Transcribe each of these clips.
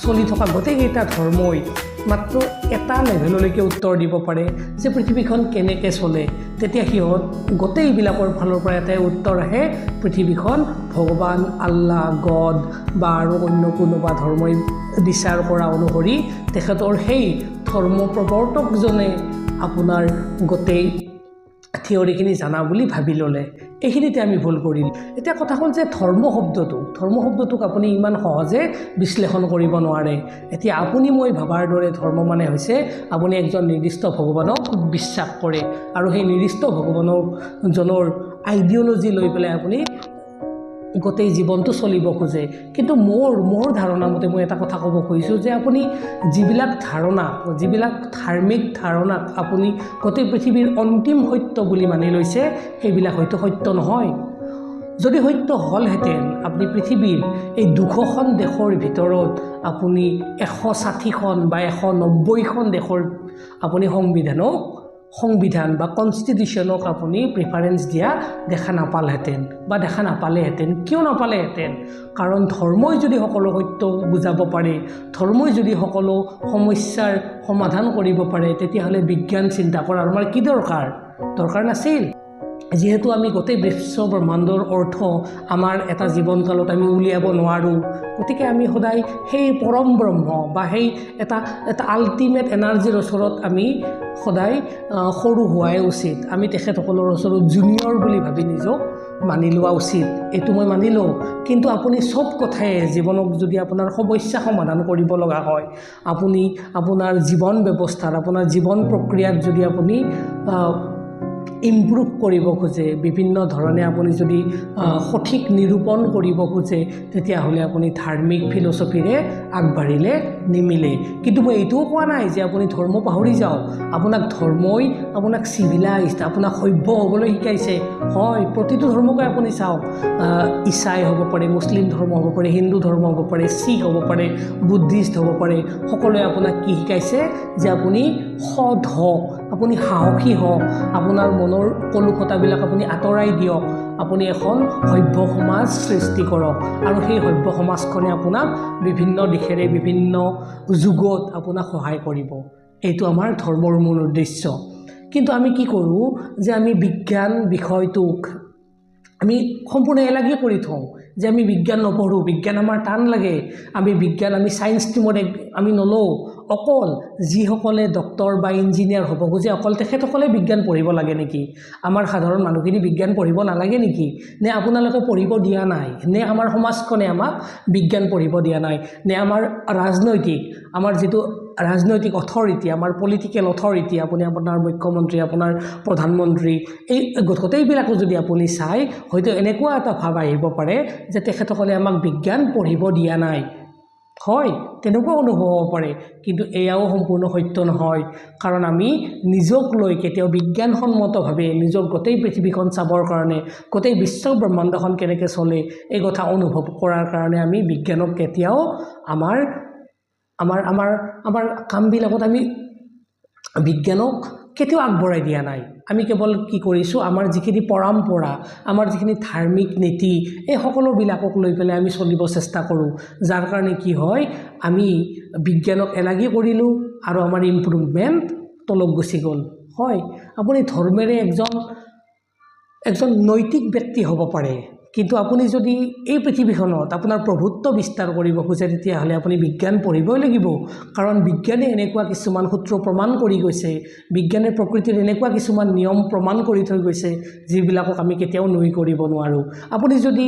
চলি থকা গোটেইকেইটা ধৰ্মই মাত্ৰ এটা লেভেললৈকে উত্তৰ দিব পাৰে যে পৃথিৱীখন কেনেকৈ চলে। তেতিয়া সিহঁত গোটেইবিলাকৰ ফালৰ পৰা এটাই উত্তৰ আহে, পৃথিৱীখন ভগৱান, আল্লাহ, গড বা আৰু অন্য কোনোবা ধৰ্মই বিচাৰ কৰা অনুসৰি তেখেতৰ সেই ধৰ্ম প্ৰৱৰ্তকজনে আপোনাৰ গোটেই থিয়ৰিখিনি জানা বুলি ভাবি ল'লে। এইখিনিতে আমি ভুল কৰিলোঁ। এতিয়া কথা হ'ল যে ধৰ্ম শব্দটোক আপুনি ইমান সহজে বিশ্লেষণ কৰিব নোৱাৰে। এতিয়া আপুনি মই ভবাৰ দৰে ধৰ্ম মানে হৈছে আপুনি এজন নিৰ্দিষ্ট ভগৱানক বিশ্বাস কৰে আৰু সেই নিৰ্দিষ্ট ভগৱানৰ জনৰ আইডিঅ'লজি লৈ পেলাই আপুনি গোটেই জীৱনটো চলিব খোজে। কিন্তু মোৰ ধাৰণা মতে মই এটা কথা ক'ব খুজিছোঁ যে আপুনি যিবিলাক ধাৰণা, যিবিলাক ধাৰ্মিক ধাৰণাক আপুনি গোটেই পৃথিৱীৰ অন্তিম সত্য বুলি মানি লৈছে, সেইবিলাক হয়তো সত্য নহয়। যদি সত্য হ'লহেঁতেন, আপুনি পৃথিৱীৰ এই 200খন দেশৰ ভিতৰত আপুনি 160খন বা 190খন দেশৰ আপুনি সংবিধান বা কনষ্টিটিউশ্যনক আপুনি প্ৰিফাৰেঞ্চ দিয়া দেখা নাপালেহেঁতেন বা দেখা নাপালেহেঁতেন। কিয় নাপালেহেঁতেন? কাৰণ ধৰ্মই যদি সকলো সত্য বুজাব পাৰে, ধৰ্মই যদি সকলো সমস্যাৰ সমাধান কৰিব পাৰে, তেতিয়াহ'লে বিজ্ঞান চিন্তা কৰাৰ আমাৰ কি দৰকাৰ? দৰকাৰ নাছিল। যিহেতু আমি গোটেই বিশ্ব ব্ৰহ্মাণ্ডৰ অৰ্থ আমাৰ এটা জীৱনকালত আমি উলিয়াব নোৱাৰোঁ, গতিকে আমি সদায় সেই পৰম ব্ৰহ্ম বা সেই এটা আল্টিমেট এনাৰ্জিৰ ওচৰত আমি সদায় সৰু হোৱাই উচিত। আমি তেখেতসকলৰ ওচৰত জুনিয়ৰ বুলি ভাবি নিজক মানি লোৱা উচিত। এইটো মই মানি লওঁ। কিন্তু আপুনি চব কথাই জীৱনক যদি আপোনাৰ সমস্যা সমাধান কৰিব লগা হয়, আপুনি আপোনাৰ জীৱন ব্যৱস্থাত, আপোনাৰ জীৱন প্ৰক্ৰিয়াত যদি আপুনি ইম্প্ৰুভ কৰিব খোজে, বিভিন্ন ধৰণে আপুনি যদি সঠিক নিৰূপণ কৰিব খোজে, তেতিয়াহ'লে আপুনি ধাৰ্মিক ফিলচফিৰে আগবাঢ়িলে নিমিলে। কিন্তু মই এইটোও কোৱা নাই যে আপুনি ধৰ্ম পাহৰি যাওক। আপোনাক ধৰ্মই আপোনাক চিভিলাইজড, আপোনাক সভ্য হ'বলৈ শিকাইছে। হয়, প্ৰতিটো ধৰ্মকে আপুনি চাওক, ইছাই হ'ব পাৰে, মুছলিম ধৰ্ম হ'ব পাৰে, হিন্দু ধৰ্ম হ'ব পাৰে, শিখ হ'ব পাৰে, বুদ্ধিষ্ট হ'ব পাৰে, সকলোৱে আপোনাক কি শিকাইছে যে আপুনি সৎ হওক, আপুনি সাহসী হওক, আপোনাৰ মনৰ কলুষতাবিলাক আপুনি আঁতৰাই দিয়ক, আপুনি এখন সভ্য সমাজ সৃষ্টি কৰক আৰু সেই সভ্য সমাজখনে আপোনাক বিভিন্ন দিশেৰে বিভিন্ন যুগত আপোনাক সহায় কৰিব। এইটো আমাৰ ধৰ্মৰ মূল উদ্দেশ্য। কিন্তু আমি কি কৰোঁ যে আমি বিজ্ঞান বিষয়টোক আমি সম্পূৰ্ণ এলাগী কৰি থওঁ যে আমি বিজ্ঞান নপঢ়োঁ, বিজ্ঞান আমাৰ টান লাগে, আমি বিজ্ঞান আমি ছায়েন্স ষ্ট্ৰীমত আমি নলওঁ। অকল যিসকলে ডক্তৰ বা ইঞ্জিনিয়াৰ হ'ব খোজে, অকল তেখেতসকলে বিজ্ঞান পঢ়িব লাগে নেকি? আমাৰ সাধাৰণ মানুহখিনি বিজ্ঞান পঢ়িব নালাগে নেকি? নে আপোনালোকে পঢ়িব দিয়া নাই? নে আমাৰ সমাজখনে আমাক বিজ্ঞান পঢ়িব দিয়া নাই? নে আমাৰ ৰাজনৈতিক, আমাৰ যিটো ৰাজনৈতিক অথৰিটি, আমাৰ পলিটিকেল অথৰিটি, আপুনি আপোনাৰ মুখ্যমন্ত্ৰী, আপোনাৰ প্ৰধানমন্ত্ৰী, এই গোটেইবিলাকো যদি আপুনি চায়, হয়তো এনেকুৱা এটা ভাৱ আহিব পাৰে যে তেখেতসকলে আমাক বিজ্ঞান পঢ়িব দিয়া নাই। হয়, তেনেকুৱা অনুভৱ হ'ব পাৰে। কিন্তু এয়াও সম্পূৰ্ণ সত্য নহয়, কাৰণ আমি নিজক লৈ কেতিয়াও বিজ্ঞানসন্মতভাৱে নিজৰ গোটেই পৃথিৱীখন চাবৰ কাৰণে, গোটেই বিশ্ব ব্ৰহ্মাণ্ডখন কেনেকৈ চলে এই কথা অনুভৱ কৰাৰ কাৰণে আমি বিজ্ঞানক কেতিয়াও আমাৰ কামবিলাকত আমি বিজ্ঞানক কেতিয়াও আগবঢ়াই দিয়া নাই। আমি কেৱল কি কৰিছোঁ, আমাৰ যিখিনি পৰম্পৰা, আমাৰ যিখিনি ধাৰ্মিক নীতি, এই সকলোবিলাকক লৈ পেলাই আমি চলিব চেষ্টা কৰোঁ, যাৰ কাৰণে কি হয়, আমি বিজ্ঞানক এলাগী কৰিলোঁ আৰু আমাৰ ইম্প্ৰুভমেণ্ট তলত গুচি গ'ল। হয়, আপুনি ধৰ্মেৰে এজন নৈতিক ব্যক্তি হ'ব পাৰে, কিন্তু আপুনি যদি এই পৃথিৱীখনত আপোনাৰ প্ৰভুত্ব বিস্তাৰ কৰিব খোজে, তেতিয়াহ'লে আপুনি বিজ্ঞান পঢ়িবই লাগিব। কাৰণ বিজ্ঞানে এনেকুৱা কিছুমান সূত্ৰ প্ৰমাণ কৰি গৈছে, বিজ্ঞানে প্ৰকৃতিৰ এনেকুৱা কিছুমান নিয়ম প্ৰমাণ কৰি থৈ গৈছে, যিবিলাকক আমি কেতিয়াও নুই কৰিব নোৱাৰোঁ। আপুনি যদি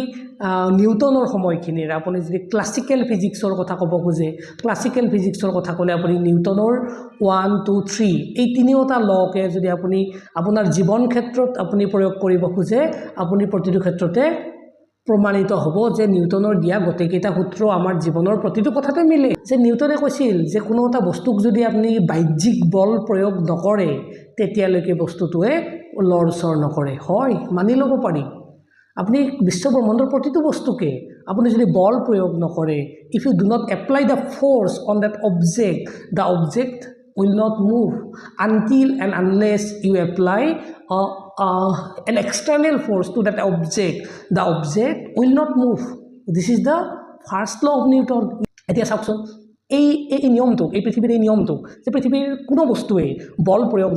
নিউটনৰ সময়খিনিৰ, আপুনি যদি ক্লাছিকেল ফিজিক্সৰ কথা ক'ব খোজে, ক্লাছিকেল ফিজিক্সৰ কথা ক'লে আপুনি নিউটনৰ 1, 2, 3 এই তিনিওটা লকে যদি আপুনি আপোনাৰ জীৱন ক্ষেত্ৰত আপুনি প্ৰয়োগ কৰিব খোজে, আপুনি প্ৰতিটো ক্ষেত্ৰতে প্ৰমাণিত হ'ব যে নিউটনৰ দিয়া গোটেইকেইটা সূত্ৰ আমাৰ জীৱনৰ প্ৰতিটো কথাতে মিলে। যে নিউটনে কৈছিল যে কোনো এটা বস্তুক যদি আপুনি বাহ্যিক বল প্ৰয়োগ নকৰে, তেতিয়ালৈকে বস্তুটোৱে লৰচৰ নকৰে। হয়, মানি ল'ব পাৰি। আপুনি বিশ্ব ব্ৰহ্মাণ্ডৰ প্ৰতিটো বস্তুকে আপুনি যদি বল প্ৰয়োগ নকৰে, if you do not apply the force on that object, the object will not move until and unless you apply an external force to that object, the object will not move. This is the first law of Newton. এতিয়া চাওকচোন, এই এই নিয়মটোক, এই পৃথিৱীৰ এই নিয়মটোক, যে পৃথিৱীৰ কোনো বস্তুৱেই বল প্ৰয়োগ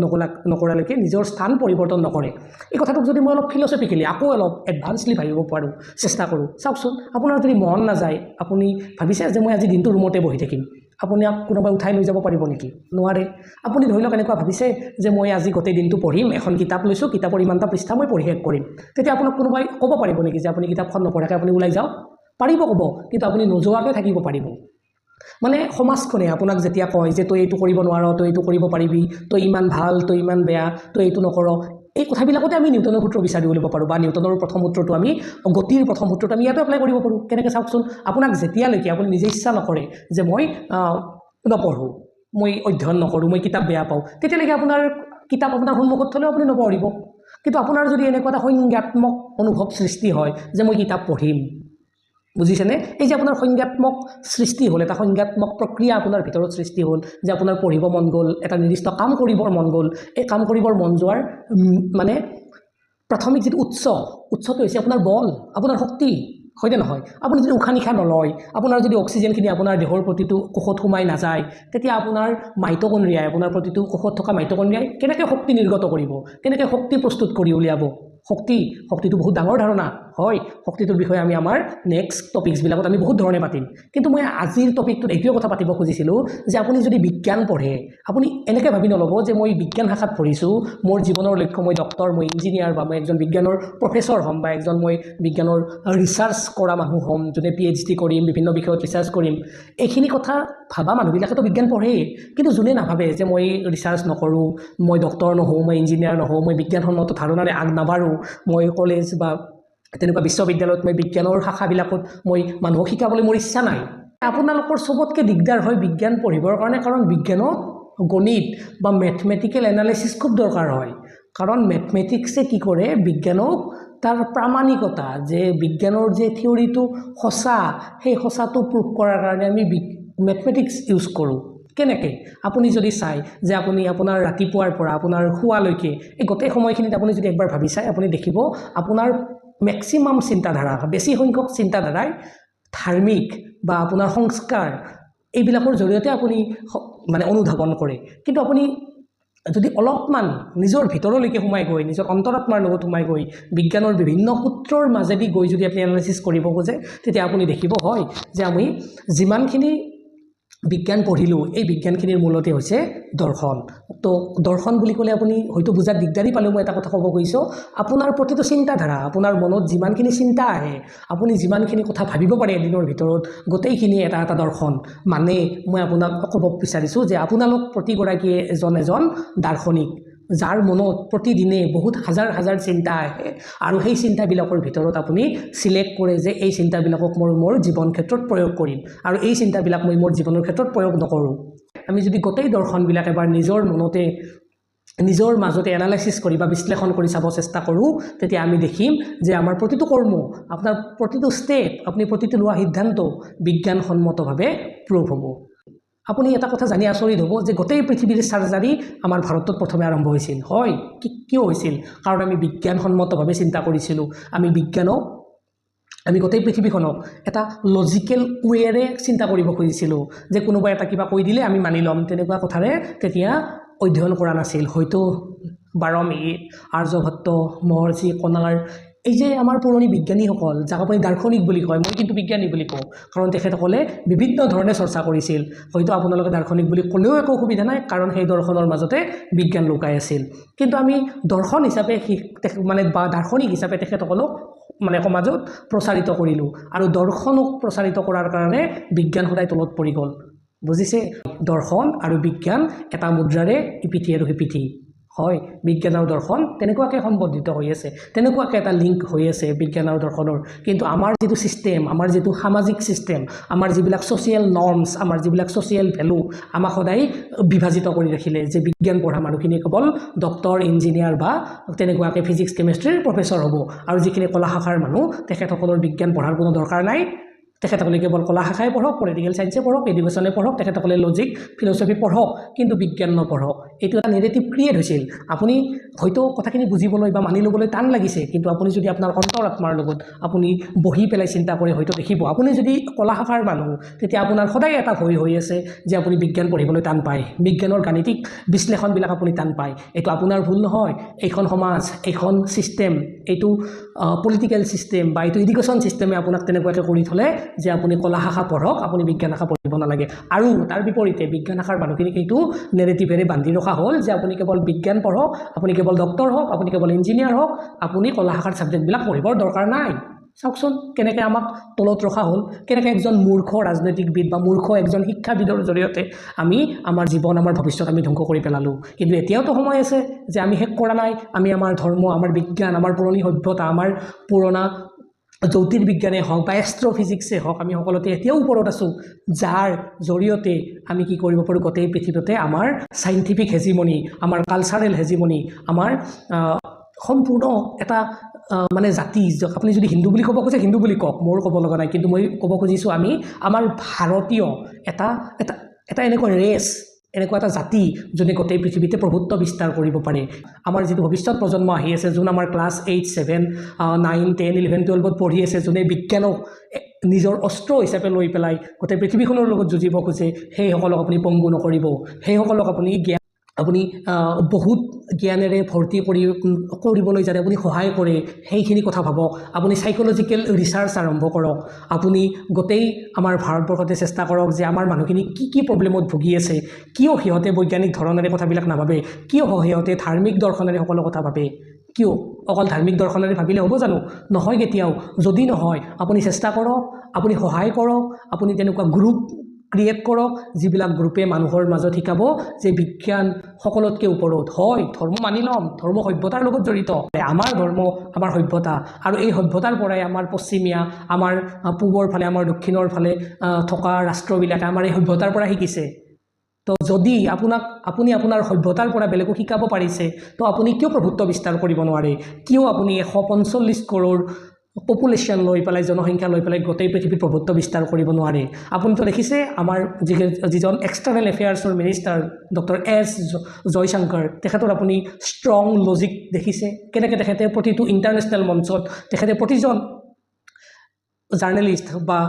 নকৰালৈকে নিজৰ স্থান পৰিৱৰ্তন নকৰে, এই কথাটোক যদি মই অলপ ফিলচফিকেলি আকৌ অলপ এডভান্সলি ভাবিব পাৰোঁ, চেষ্টা কৰোঁ। চাওকচোন, আপোনাৰ যদি মন নাযায়, আপুনি ভাবিছে যে মই আজি দিনটো ৰুমতে বহি থাকিম, আপোনাক কোনোবাই উঠাই লৈ যাব পাৰিব নেকি? নোৱাৰে। আপুনি ধৰি লওক এনেকুৱা ভাবিছে যে মই আজি গোটেই দিনটো পঢ়িম, এখন কিতাপ লৈছোঁ, কিতাপৰ ইমানটা পৃষ্ঠা মই পঢ়ি শেষ কৰিম, তেতিয়া আপোনাক কোনোবাই ক'ব পাৰিব নেকি যে আপুনি কিতাপখন নপঢ়াকৈ আপুনি ওলাই যাওক? পাৰিব ক'ব, কিন্তু আপুনি নোযোৱাকৈ থাকিব পাৰিব। মানে সমাজখনে আপোনাক যেতিয়া কয় যে তই এইটো কৰিব নোৱাৰ, তই এইটো কৰিব পাৰিবি, তই ইমান ভাল, তই ইমান বেয়া, তই এইটো নকৰ, এই কথাবিলাকতে আমি নিউটনৰ সূত্ৰ বিচাৰি উলিয়াব পাৰোঁ, বা নিউটনৰ প্ৰথম সূত্ৰটো আমি, গতিৰ প্ৰথম সূত্ৰটো আমি ইয়াতো এপ্লাই কৰিব পাৰোঁ। কেনেকৈ চাওকচোন, আপোনাক যেতিয়ালৈকে আপুনি নিজে ইচ্ছা নকৰে যে মই নপঢ়োঁ, মই অধ্যয়ন নকৰোঁ, মই কিতাপ বেয়া পাওঁ, তেতিয়ালৈকে আপোনাৰ কিতাপ আপোনাৰ সন্মুখত থ'লেও আপুনি নপঢ়িব। কিন্তু আপোনাৰ যদি এনেকুৱা এটা সংজ্ঞাত্মক অনুভৱ সৃষ্টি হয় যে মই কিতাপ পঢ়িম, বুজিছেনে? এই যে আপোনাৰ সংজ্ঞাত্মক সৃষ্টি হ'ল, এটা সংজ্ঞাত্মক প্ৰক্ৰিয়া আপোনাৰ ভিতৰত সৃষ্টি হ'ল যে আপোনাৰ পঢ়িব মন গ'ল, এটা নিৰ্দিষ্ট কাম কৰিবৰ মন গ'ল, এই কাম কৰিবৰ মন যোৱাৰ মানে প্ৰাথমিক যিটো উৎস, উৎসটো হৈছে আপোনাৰ বল, আপোনাৰ শক্তি, হয়নে নহয়? আপুনি যদি উশাহ নিশাহ নলয়, আপোনাৰ যদি অক্সিজেনখিনি আপোনাৰ দেহৰ প্ৰতিটো কোষত সোমাই নাযায়, তেতিয়া আপোনাৰ মাইটকণ্ড্ৰিয়াই, আপোনাৰ প্ৰতিটো কোষত থকা মাইটকণ্ড্ৰিয়াই কেনেকৈ শক্তি নিৰ্গত কৰিব, কেনেকৈ শক্তি প্ৰস্তুত কৰি উলিয়াব? শক্তিটো বহুত ডাঙৰ ধাৰণা হয়। শক্তিটোৰ বিষয়ে আমি আমাৰ নেক্সট টপিকছবিলাকত আমি বহুত ধৰণে পাতিম। কিন্তু মই আজিৰ টপিকটোত এইটোৱে কথা পাতিব খুজিছিলোঁ যে আপুনি যদি বিজ্ঞান পঢ়ে, আপুনি এনেকৈ ভাবি নল'ব যে মই বিজ্ঞান শাখাত পঢ়িছোঁ, মোৰ জীৱনৰ লক্ষ্য মই ডক্টৰ, মই ইঞ্জিনিয়াৰ, বা মই একজন বিজ্ঞানৰ প্ৰফেচৰ হ'ম, বা একজন মই বিজ্ঞানৰ ৰিচাৰ্চ কৰা মানুহ হ'ম, যোনে PhD কৰিম, বিভিন্ন বিষয়ত ৰিচাৰ্চ কৰিম। এইখিনি কথা ভাবা মানুহবিলাকেতো বিজ্ঞান পঢ়েই, কিন্তু যোনে নাভাবে যে মই ৰিচাৰ্চ নকৰোঁ, মই ডক্টৰ নহওঁ, মই ইঞ্জিনিয়াৰ নহওঁ, মই বিজ্ঞানসন্মত ধাৰণাৰে আগ নাবাঢ়োঁ, মই কলেজ বা তেনেকুৱা বিশ্ববিদ্যালয়ত মই বিজ্ঞানৰ শাখাবিলাকত মই মানুহক শিকাবলৈ মোৰ ইচ্ছা নাই। আপোনালোকৰ চবতকৈ দিগদাৰ হয় বিজ্ঞান পঢ়িবৰ কাৰণে, কাৰণ বিজ্ঞানত গণিত বা মেথমেটিকেল এনালাইচিছ খুব দৰকাৰ হয়। কাৰণ মেথমেটিক্সে কি কৰে, বিজ্ঞানক তাৰ প্ৰামাণিকতা, যে বিজ্ঞানৰ যে থিয়ৰিটো সঁচা, সেই সঁচাটো প্ৰুভ কৰাৰ কাৰণে আমি মেথমেটিক্স ইউজ কৰোঁ। কেনেকৈ? আপুনি যদি চায় যে আপুনি আপোনাৰ ৰাতিপুৱাৰ পৰা আপোনাৰ শোৱালৈকে এই গোটেই সময়খিনিত আপুনি যদি একবাৰ ভাবি চায়, আপুনি দেখিব আপোনাৰ মেক্সিমাম চিন্তাধাৰা, বেছি সংখ্যক চিন্তাধাৰাই ধাৰ্মিক বা আপোনাৰ সংস্কাৰ এইবিলাকৰ জৰিয়তে আপুনি মানে অনুধাৱন কৰে। কিন্তু আপুনি যদি অলপমান নিজৰ ভিতৰলৈকে সোমাই গৈ, নিজৰ অন্তৰাত্মাৰ লগত সোমাই গৈ, বিজ্ঞানৰ বিভিন্ন সূত্ৰৰ মাজেদি গৈ যদি আপুনি এনালাইচিছ কৰিব খোজে, তেতিয়া আপুনি দেখিব হয় যে আমি যিমানখিনি বিজ্ঞান পঢ়িলোঁ, এই বিজ্ঞানখিনিৰ মূলতে হৈছে দৰ্শন। তো দৰ্শন বুলি ক'লে আপুনি হয়তো বুজাত দিগদাৰী পালেও মই এটা কথা ক'ব খুজিছোঁ, আপোনাৰ প্ৰতিটো চিন্তাধাৰা, আপোনাৰ মনত যিমানখিনি চিন্তা আহে, আপুনি যিমানখিনি কথা ভাবিব পাৰে এদিনৰ ভিতৰত, গোটেইখিনি এটা এটা দৰ্শন। মানে মই আপোনাক ক'ব বিচাৰিছোঁ যে আপোনালোক প্ৰতিগৰাকীয়ে এজন এজন দাৰ্শনিক, যাৰ মনত প্ৰতিদিনে বহুত হাজাৰ হাজাৰ চিন্তা আহে, আৰু সেই চিন্তাবিলাকৰ ভিতৰত আপুনি চিলেক্ট কৰে যে এই চিন্তাবিলাকক মই মোৰ জীৱন ক্ষেত্ৰত প্ৰয়োগ কৰিম, আৰু এই চিন্তাবিলাক মই মোৰ জীৱনৰ ক্ষেত্ৰত প্ৰয়োগ নকৰোঁ। আমি যদি গোটেই দৰ্শনবিলাক এবাৰ নিজৰ মনতে, নিজৰ মাজতে এনালাইচিছ কৰি বা বিশ্লেষণ কৰি চাব চেষ্টা কৰোঁ, তেতিয়া আমি দেখিম যে আমাৰ প্ৰতিটো কৰ্ম, আপোনাৰ প্ৰতিটো ষ্টেপ, আপুনি প্ৰতিটো লোৱা সিদ্ধান্ত বিজ্ঞানসন্মতভাৱে প্ৰুভ হ'ব। আপুনি এটা কথা জানি আচৰিত হ'ব যে গোটেই পৃথিৱীৰ চাৰ্জাৰী আমাৰ ভাৰতত প্ৰথমে আৰম্ভ হৈছিল। হয়, কিয় হৈছিল? কাৰণ আমি বিজ্ঞানসন্মতভাৱে চিন্তা কৰিছিলোঁ। আমি বিজ্ঞানক, আমি গোটেই পৃথিৱীখনক এটা লজিকেল ৱেৰে চিন্তা কৰিব খুজিছিলোঁ যে কোনোবাই এটা কিবা কৈ দিলে আমি মানি ল'ম, তেনেকুৱা কথাৰে তেতিয়া অধ্যয়ন কৰা নাছিল। হয়তো বাৰমিহিৰ, আৰ্যভট্ট, মহৰ্ষি কণাৰ, এই যে আমাৰ পুৰণি বিজ্ঞানীসকল, যাক আপুনি দাৰ্শনিক বুলি কয়, মই কিন্তু বিজ্ঞানী বুলি কওঁ, কাৰণ তেখেতসকলে বিভিন্ন ধৰণে চৰ্চা কৰিছিল। হয়তো আপোনালোকে দাৰ্শনিক বুলি ক'লেও একো অসুবিধা নাই, কাৰণ সেই দৰ্শনৰ মাজতে বিজ্ঞান লুকাই আছিল। কিন্তু আমি দৰ্শন হিচাপে মানে বা দাৰ্শনিক হিচাপে তেখেতসকলক মানে সমাজত প্ৰচাৰিত কৰিলোঁ, আৰু দৰ্শনক প্ৰচাৰিত কৰাৰ কাৰণে বিজ্ঞান সদায় তলত পৰি গ'ল। বুজিছে? দৰ্শন আৰু বিজ্ঞান এটা মুদ্ৰাৰে ইপিঠি আৰু সিপিঠি। হয়, বিজ্ঞান আৰু দৰ্শন তেনেকুৱাকৈ সম্বন্ধিত হৈ আছে, তেনেকুৱাকৈ এটা লিংক হৈ আছে বিজ্ঞান আৰু দৰ্শনৰ। কিন্তু আমাৰ যিটো ছিষ্টেম, আমাৰ যিটো সামাজিক ছিষ্টেম, আমাৰ যিবিলাক ছ'চিয়েল নৰ্মছ, আমাৰ যিবিলাক ছ'চিয়েল ভেলু, আমাক সদায় বিভাজিত কৰি ৰাখিলে যে বিজ্ঞান পঢ়া মানুহখিনি কেৱল ডক্টৰ, ইঞ্জিনিয়াৰ বা তেনেকুৱাকৈ ফিজিক্স, কেমেষ্ট্ৰিৰ প্ৰফেচৰ হ'ব, আৰু যিখিনি কলা শাখাৰ মানুহ তেখেতসকলৰ বিজ্ঞান পঢ়াৰ কোনো দৰকাৰ নাই, তেখেতসকলে কেৱল কলা শাখাই পঢ়ক, পলিটিকেল ছায়েন্সে পঢ়ক, এডুকেশ্যনে পঢ়ক, তেখেতসকলে লজিক, ফিলচফি পঢ়ক, কিন্তু বিজ্ঞান নপঢ়ক। এইটো এটা নেৰেটিভ ক্ৰিয়েট হৈছিল। আপুনি হয়তো কথাখিনি বুজিবলৈ বা মানি ল'বলৈ টান লাগিছে, কিন্তু আপুনি যদি আপোনাৰ অন্তৰাত্মাৰ লগত আপুনি বহি পেলাই চিন্তা কৰে, হয়তো দেখিব, আপুনি যদি কলা শাখাৰ মানুহ, তেতিয়া আপোনাৰ সদায় এটা ভয় হৈ আছে যে আপুনি বিজ্ঞান পঢ়িবলৈ টান পায়, বিজ্ঞানৰ গাণিতিক বিশ্লেষণবিলাক আপুনি টান পায়। এইটো আপোনাৰ ভুল নহয়। এইখন সমাজ, এইখন ছিষ্টেম, এইটো পলিটিকেল ছিষ্টেম বা এইটো এডুকেশ্যন ছিষ্টেমে আপোনাক তেনেকুৱাকৈ কৰি থ'লে যে আপুনি কলা শাখা পঢ়ক, আপুনি বিজ্ঞান শাখা পঢ়িব নালাগে। আৰু তাৰ বিপৰীতে বিজ্ঞান শাখাৰ মানুহখিনিক এইটো নেৰেটিভেৰে বান্ধি ৰখা হ'ল যে আপুনি কেৱল বিজ্ঞান পঢ়ক, আপুনি কেৱল ডক্টৰ হওক, আপুনি কেৱল ইঞ্জিনিয়াৰ হওক, আপুনি কলা শাখাৰ ছাবজেক্টবিলাক পঢ়িবৰ দৰকাৰ নাই। চাওকচোন কেনেকৈ আমাক তলত ৰখা হ'ল, কেনেকৈ এজন মূৰ্খ ৰাজনৈতিকবিদ বা মূৰ্খ এজন শিক্ষাবিদৰ জৰিয়তে আমি আমাৰ জীৱন, আমাৰ ভৱিষ্যত আমি ধ্বংস কৰি পেলালোঁ। কিন্তু এতিয়াওতো সময় আছে যে আমি শেষ কৰা নাই। আমি আমাৰ ধৰ্ম, আমাৰ বিজ্ঞান, আমাৰ পুৰণি সভ্যতা, আমাৰ পুৰণা জ্যোতিৰ্বিজ্ঞানেই হওক বা এষ্ট্ৰফিজিক্সেই হওক, আমি সকলোতে এতিয়াও ওপৰত আছোঁ, যাৰ জৰিয়তে আমি কি কৰিব পাৰোঁ, গোটেই পৃথিৱীতে আমাৰ চাইণ্টিফিক হেজিমনি, আমাৰ কালচাৰেল হেজিমনি, আমাৰ সম্পূৰ্ণ এটা মানে জাতি। আপুনি যদি হিন্দু বুলি ক'ব খোজে, হিন্দু বুলি কওক, মোৰ ক'ব লগা নাই। কিন্তু মই ক'ব খুজিছোঁ, আমি আমাৰ ভাৰতীয় এটা এটা এটা এনেকুৱা ৰেচ, এনেকুৱা এটা জাতি, যোনে গোটেই পৃথিৱীতে প্ৰভুত্ব বিস্তাৰ কৰিব পাৰে। আমাৰ যিটো ভৱিষ্যত প্ৰজন্ম আহি আছে, যোন আমাৰ ক্লাছ 8, 7, 9, 10, 11, 12ত পঢ়ি আছে, যোনে বিজ্ঞানক নিজৰ অস্ত্ৰ হিচাপে লৈ পেলাই গোটেই পৃথিৱীখনৰ লগত যুঁজিব খোজে, সেইসকলক আপুনি পংগু নকৰিব। সেইসকলক আপুনি জ্ঞান, আপুনি বহুত জ্ঞানেৰে ভৰ্তি কৰিবলৈ যাতে আপুনি সহায় কৰে, সেইখিনি কথা ভাবক। আপুনি চাইক'লজিকেল ৰিচাৰ্চ আৰম্ভ কৰক। আপুনি গোটেই আমাৰ ভাৰতবৰ্ষতে চেষ্টা কৰক যে আমাৰ মানুহখিনি কি কি প্ৰব্লেমত ভুগি আছে, কিয় সিহঁতে বৈজ্ঞানিক ধৰণেৰে কথাবিলাক নাভাবে, কিয় সিহঁতে ধাৰ্মিক দৰ্শনেৰে সকলো কথা ভাবে। কিয় অকল ধাৰ্মিক দৰ্শনেৰে ভাবিলে হ'ব জানো? নহয় কেতিয়াও। যদি নহয়, আপুনি চেষ্টা কৰক, আপুনি সহায় কৰক, আপুনি তেনেকুৱা গ্ৰুপ ক্ৰিয়েট কৰক, যিবিলাক গ্ৰুপে মানুহৰ মাজত শিকাব যে বিজ্ঞান সকলোতকৈ ওপৰত হয়। ধৰ্ম মানি ল'ম, ধৰ্ম সভ্যতাৰ লগত জড়িত। আমাৰ ধৰ্ম আমাৰ সভ্যতা, আৰু এই সভ্যতাৰ পৰাই আমাৰ পশ্চিমীয়া, আমাৰ পূবৰ ফালে, আমাৰ দক্ষিণৰ ফালে থকা ৰাষ্ট্ৰবিলাকে আমাৰ এই সভ্যতাৰ পৰা শিকিছে। তো যদি আপুনি আপোনাৰ সভ্যতাৰ পৰা বেলেগক শিকাব পাৰিছে, তো আপুনি কিয় প্ৰভুত্ব বিস্তাৰ কৰিব নোৱাৰে? কিয় আপুনি 145 কৰোৰ পপুলেশ্যন লৈ পেলাই, জনসংখ্যা লৈ পেলাই গোটেই পৃথিৱীত প্ৰভুত্ব বিস্তাৰ কৰিব নোৱাৰে? আপুনিতো দেখিছে, আমাৰ যিজন এক্সটাৰ্নেল এফেয়াৰ্ছৰ মিনিষ্টাৰ ডক্টৰ এছ জয়শংকৰ, তেখেতৰ আপুনি ষ্ট্ৰং লজিক দেখিছে, কেনেকৈ তেখেতে প্ৰতিটো ইণ্টাৰনেশ্যনেল মঞ্চত তেখেতে প্ৰতিজন জাৰ্নেলিষ্ট বা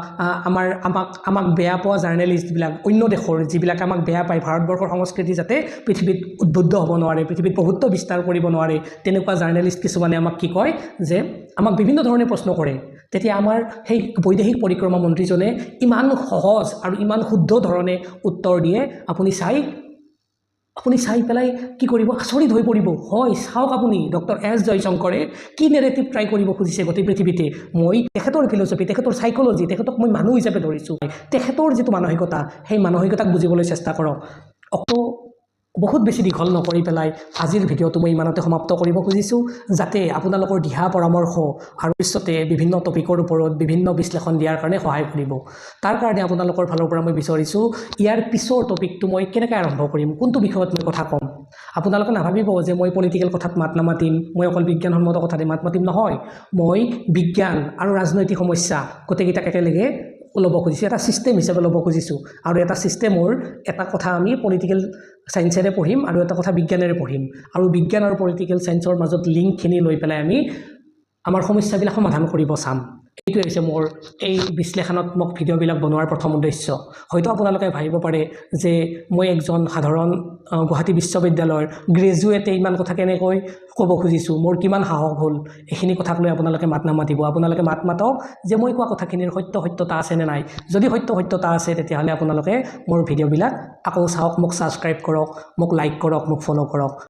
আমাৰ আমাক আমাক বেয়া পোৱা জাৰ্নেলিষ্টবিলাক, অন্য দেশৰ যিবিলাকে আমাক বেয়া পায়, ভাৰতবৰ্ষৰ সংস্কৃতি যাতে পৃথিৱীত উদ্বুদ্ধ হ'ব নোৱাৰে, পৃথিৱীত প্ৰভুত্ব বিস্তাৰ কৰিব নোৱাৰে, তেনেকুৱা জাৰ্নেলিষ্ট কিছুমানে আমাক কি কয় যে আমাক বিভিন্ন ধৰণে প্ৰশ্ন কৰে। তেতিয়া আমাৰ সেই বৈদেশিক পৰিক্ৰমা মন্ত্ৰীজনে ইমান সহজ আৰু ইমান শুদ্ধ ধৰণে উত্তৰ দিয়ে, আপুনি চাই পেলাই কি কৰিব, আচৰিত হৈ পৰিব। হয়, চাওক আপুনি ডক্টৰ এছ জয়শংকৰে কি নেৰেটিভ ট্ৰাই কৰিব খুজিছে গোটেই পৃথিৱীতে। মই তেখেতৰ ফিলচফি, তেখেতৰ চাইক'লজি, তেখেতক মই মানুহ হিচাপে ধৰিছোঁ। তেখেতৰ যিটো মানসিকতা, সেই মানসিকতাক বুজিবলৈ চেষ্টা কৰক। অকৌ বহুত বেছি দীঘল নকৰি পেলাই আজিৰ ভিডিঅ'টো মই ইমানতে সমাপ্ত কৰিব খুজিছোঁ, যাতে আপোনালোকৰ দিহা পৰামৰ্শ আৰু ভৱিষ্যতে বিভিন্ন টপিকৰ ওপৰত বিভিন্ন বিশ্লেষণ দিয়াৰ কাৰণে সহায় কৰিব। তাৰ কাৰণে আপোনালোকৰ ফালৰ পৰা মই বিচাৰিছোঁ, ইয়াৰ পিছৰ টপিকটো মই কেনেকৈ আৰম্ভ কৰিম, কোনটো বিষয়ত মই কথা ক'ম। আপোনালোকে নাভাবিব যে মই পলিটিকেল কথাত মাত নামাতিম, মই অকল বিজ্ঞানসন্মত কথাতে মাত মাতিম। নহয়, মই বিজ্ঞান আৰু ৰাজনৈতিক সমস্যা গোটেইকেইটাক একেলগে ল'ব খুজিছোঁ, এটা ছিষ্টেম হিচাপে ল'ব খুজিছোঁ। আৰু এটা ছিষ্টেমৰ এটা কথা আমি পলিটিকেল ছায়েন্সেৰে পঢ়িম আৰু এটা কথা বিজ্ঞানেৰে পঢ়িম, আৰু বিজ্ঞান আৰু পলিটিকেল ছায়েন্সৰ মাজত লিংকখিনি লৈ পেলাই আমি আমাৰ সমস্যাবিলাক সমাধান কৰিব চাম। এইটোৱে হৈছে মোৰ এই বিশ্লেষণাত্মক ভিডিঅ'বিলাক বনোৱাৰ প্ৰথম উদ্দেশ্য। হয়তো আপোনালোকে ভাবিব পাৰে যে মই একজন সাধাৰণ গুৱাহাটী বিশ্ববিদ্যালয়ৰ গ্ৰেজুৱেটে ইমান কথা কেনেকৈ ক'ব খুজিছোঁ, মোৰ কিমান সাহস হ'ল। এইখিনি কথাক লৈ আপোনালোকে মাত নামাতিব। আপোনালোকে মাত মাতক যে মই কোৱা কথাখিনিৰ সত্যতা আছেনে নাই। যদি সত্যতা আছে, তেতিয়াহ'লে আপোনালোকে মোৰ ভিডিঅ'বিলাক আকৌ চাওক, মোক ছাবস্ক্ৰাইব কৰক, মোক লাইক কৰক, মোক ফ'ল' কৰক।